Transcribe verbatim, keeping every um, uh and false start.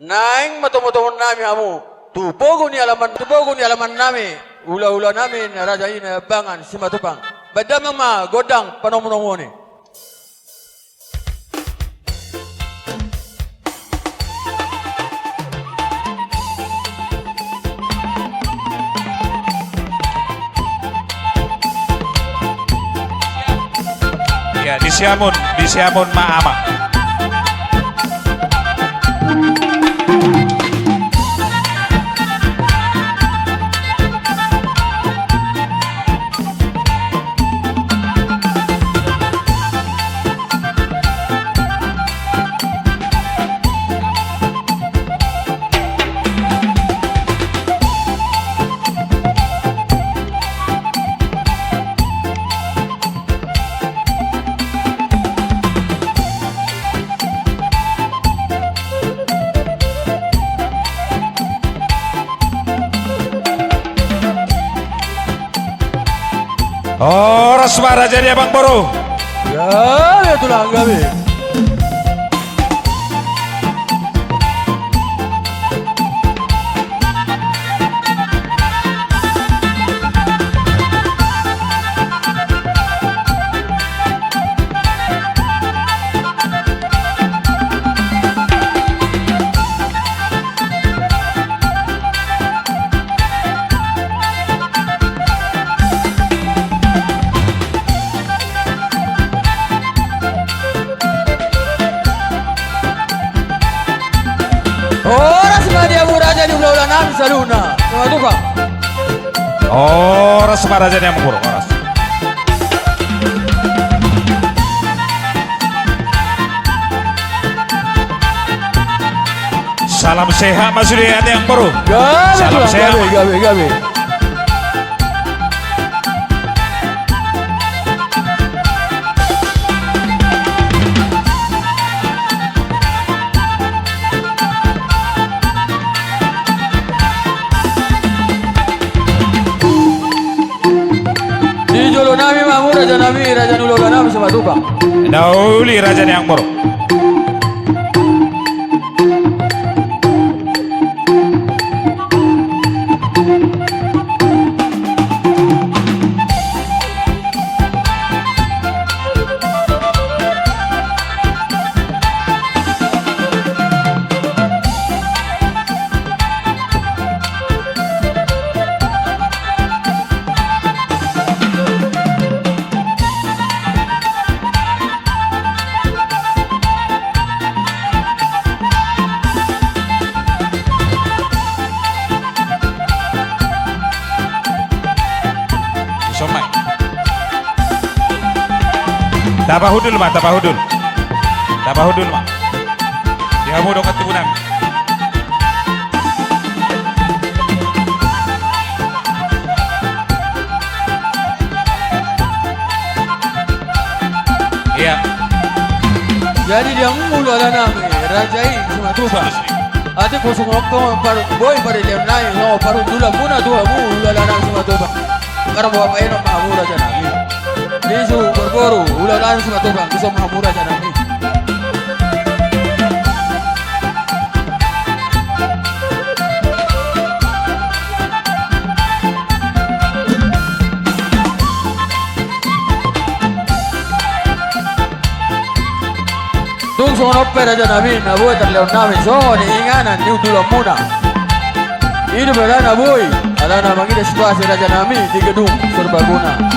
Naeng ma tomutomu nami hamu tu pogu ni alaman, tu pogu ni alaman nami, ulaula nami na raja i na Ambangan Simatupang. Baen damang ma gondang panomunomuon i. Ia, di siamun, di siamun ma ama. Horas ma raja ni amangboru. Gabe tulang, gabe. Horas ma di hamu raja ni hulahula nami saluhutna. Simatupang. Horas ma raja ni amangboru, horas. Salam sehat ma sude, ate amangboru. Gabe, salam sehat, gabe, gabe, gabe. Di jolo nami ma hamu raja nami, raja ni hulahula nami Simatupang. Na uli raja ni amangboru. Somai. Tapahundul ma, tapahundul. Tapahundul ma. Di hamu dongan tubu nami. Ia. Jadi di hamu hulahula nami, raja i Simatupang. Ate, songon on pe ma parut boi parlehon nai, songon parhundulan muna tu hamu hulahula nami Simatupang. Karna boha paenon ma hamu raja nami. Di suhut parboru, hulahula nami Simatupang, dison ma hamu raja nami. Tung songon on pe raja nami, na boi tarlehon nami songon i inganan ni hundulan muna. I do pe na boi, alana mangida situasi raja nami di gedung serbaguna.